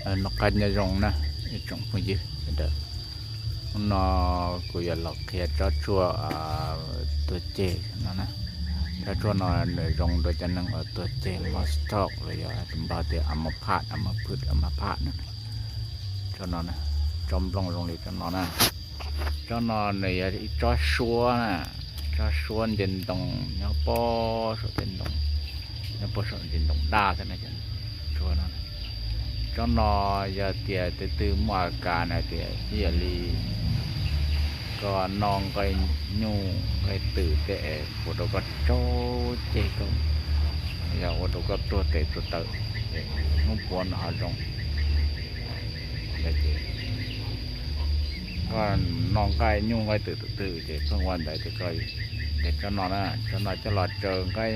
Noj qab nyob zoo na ib tsoom phooj ywg sawv daws. Hnub no kuv yuav los qhia tsob tshuaj tuag ceg no na. Tsob tshuaj no nws zoo rau cov neeg uas tuag ceg mob stroke los yog tus Nplog tias a ma phaj, a ma phaj, a ma phaj no. Tsob no, tsob nplooj zoo li tsob no na. Tsob no nws yog ib tsob suab na, tsob suab nce ntoo nyob pob saum tej ntoo, nyob pob saum ntsis ntoo daj xwb na. Tsob no, tsob no yog tias tus twg muaj a kas na tias ib yam li koj noj nqaij nyuj nqaij twm tej es ua rau koj tsaug ceg kawg, yog ua rau koj tuag tes tuag taw, hnub puav nws ho zoo. Koj noj nqaij nyuj nqaij twm tus twg ces pheej ua ntawd ces koj, ces tsob no na, tsob no coj los tsaws nqaij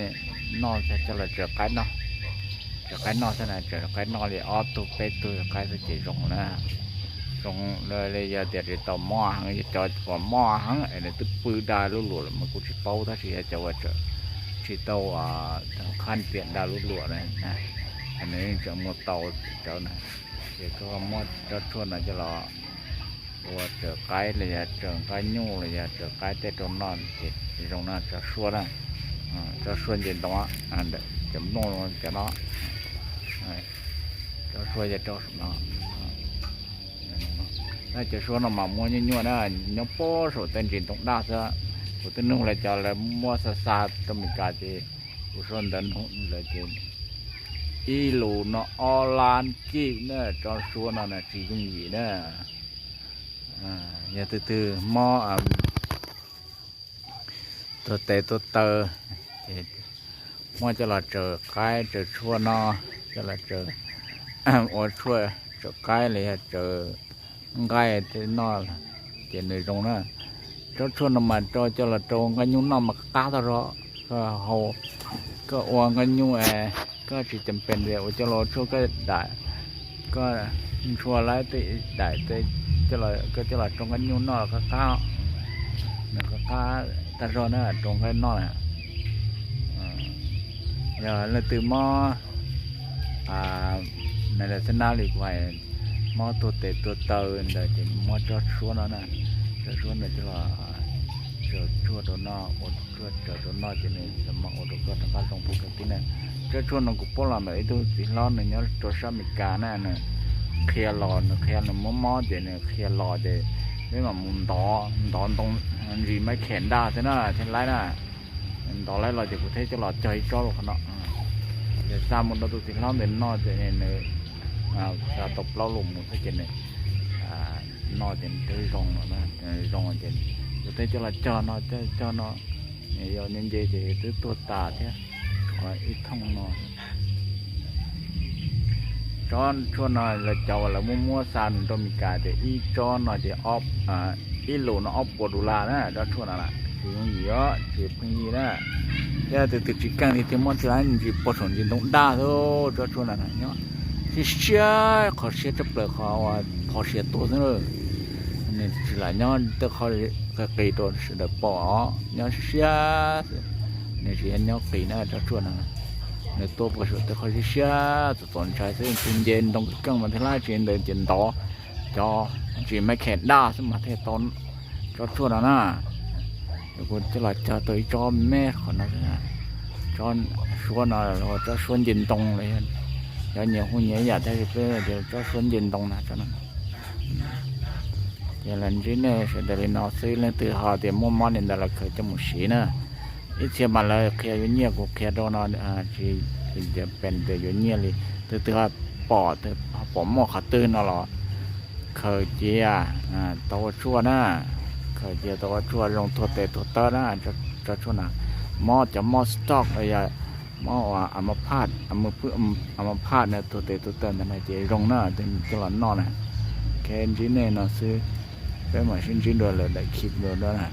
noj, coj los tsaws qaib noj. Tsaws qaib noj xwb na, tsaws qaib noj li ob tug peb tug qaib xwb ces zoo na. Zoo li yog tias tsis tau mob heev, yog cov uas mob heev es nws twb pw dag lub luam lawm mas kuj tsis paub, tab sis yog cov uas tsis tau khab tias dag lub luam na, nws yeej tseem muaj tau cov na. Ces koj muab tsob tshuaj no coj los ua tsaws qaib los yog tsaws nqaij nyuj los yog tsaws qaib tej rau noj ces zoo na, tsob suab na. Tsob suab nce ntoo, cov nplooj cov no, tsob suab yog rau saum no. Cov suab no mas muaj nyuaj nyuaj na, nyob pob saum tej ntsis ntoo daj xwb. Kuv twb nug lawv cov lawv muab xa xa rau Meskas ces kuv sau ntawv nug lawv ces ib lus no ob lab kib na, tsob suab no na tsis yooj yim na. Yog tus twg mob tuag tes tuag taw ces muab coj los tsaws qaib tsaws tshuaj no, coj los tsaws ua tshuaj tsaws qaib los yog tsaws nqaij tej noj ces nws zoo na. Tsob tshuaj no mas rau coj los rau nqaij nyuj noj mas qab qab tag zog. Koj hau, koj ua nqaij nyuj es koj tsis cam pes tias ua coj los tshuaj koj daim, koj ntshua lawm tej daim, koj coj los rau nqaij nyuj noj los qab qab, nws qab qab tag zog na rau nqaij noj na. Yog leej twg mob, na xab nab li kuv hais, mob tuag tes tuag taw ntawd ces muab tsob suab no na, tsob suab no coj los tsaws tshuaj rau noj, ua tshuaj tsaws rau noj ces nws mam ua rau koj rov qab zoo puag kawg tib na. Tsob tshuaj no kuv pom los ntawm ib tug txiv hlob nws nyob rau sab Amelikas na, nws qhia los, nws qhia nws mob mob ces nws qhia los ces peb mam mus ntov, ntov ntoo ntsis maiv khem ntaj thiab na, thiab laib na. Ntov laib los ces kuv thiaj coj los cog ib tsob rau qhov no. Ces xa mus rau tus txiv hlob ntawd noj ces nws xa tau plaub lus mus xwb ces nws noj ces nws twb zoo lawm, zoo ces kuv thiaj coj los cog no, cog cog no, nws yog nce nce ces twb tuag tas thiab. Tshuav ib thooj no. Tsob tshuaj no lawv cov uas lawv muab muab xa nws rau Meskas ces ib tsob no ces ib lus no ob puas dollar na, tsob tshuaj no na, tsis yooj yim os tsis pheej yig na. Thiab tus twg tsis keej li thiaj muab tsis laib ntsis pov saum ntsis ntoo daj xwb, tsob tshuaj no nyob siab siab qhov siab tshaj plaws qhov uas phov siav tuag xwb. Nws tsis lam nyob tej qhov qis qis rau sawv daws pom os, nyob siab siab xwb. Nws tsis yog nyob qis na tsob tshuaj no. Nws tuaj pov saum tej qhov siab siab txom txom ntshai xwb, tus nce ntoo keej mas thiaj laib, tsis ntawd ces ntov cov ntsis maiv khem daj xwb mas thiaj tau tsob tshuaj no na. Kuv coj los cog tau ib tsob me qhov no, tsob suab no, tsob suab nce ntoo los yog nyias hu nyias ib yam thiab, peb tias tsob suab nce ntoo na. Ces los ntsib nej sawv daws li no xwb, leej twg ho tias muaj mob li ntawd los khaws coj mus siv na. Ib txhia mas lawv qhia yuav nyiaj, kuv qhia rau no tsis pes tias yuav nyiaj li. Tus twg ho pom, ho pom muaj qhov twg no los khaws cia tau ua tshuaj na, khaws cia tau ua tshuaj zoo tuag tes tuag taw na. Tsob tshuaj no mob cov mob stroke los yog mob a ma phaj, a ma phaj na, tuag tes tuag taw ntawd na ces zoo na, coj los noj na. Ces ntsib nej no xwb, peb mam sib ntsib dua lwm daim clip dua na.